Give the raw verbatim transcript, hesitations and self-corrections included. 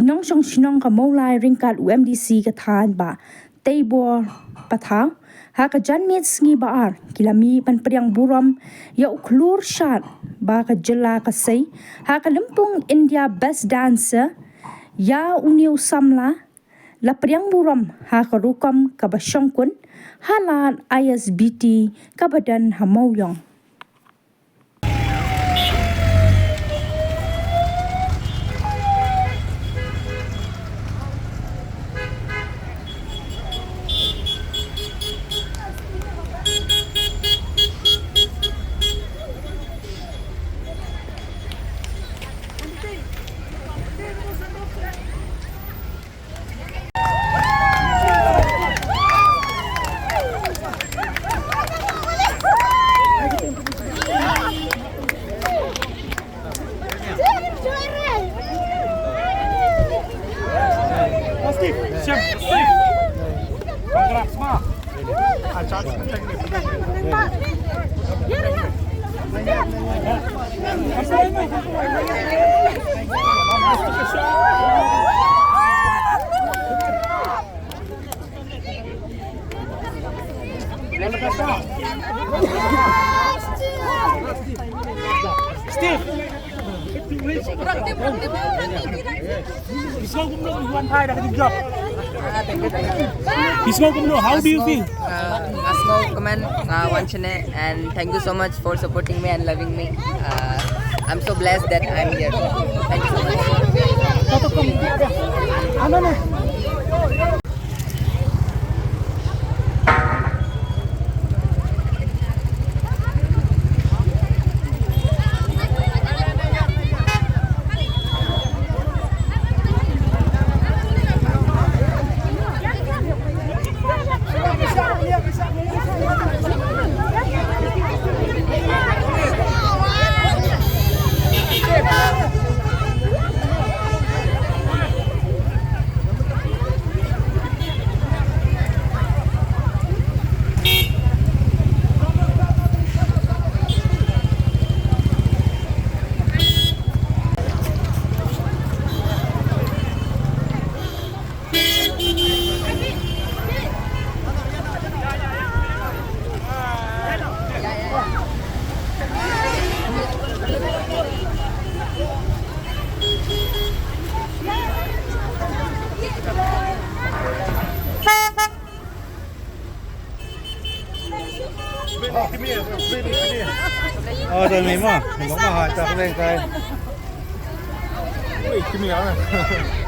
Nongshong shnong ka Mawlai ryngkat u MDC ka thaiñ Bah Teibor Pathaw, ha ka janmiet sngi Ba-ar, ki la mih ban pdiang burom ïa u khlur shad ba ka jylla ka sei ha ka lympung India Best Dancer. Ïa une u samla la pdiang burom ha ka rukom kaba shongkun ha lad ISBT kaba don ha Mawïong. Steve! Isngo kumno, Iwan Thai dah kejap. Isngo kumno, how do you feel? Uh, Asmo Kuman, uh, Wanchene, and thank you so much for supporting me and loving me. Uh, I'm so blessed that I'm here. Thank you so much. Ano na? Oh, dei mei mo. Mei mo ha, tak leng kai. Wei, dei mei ah.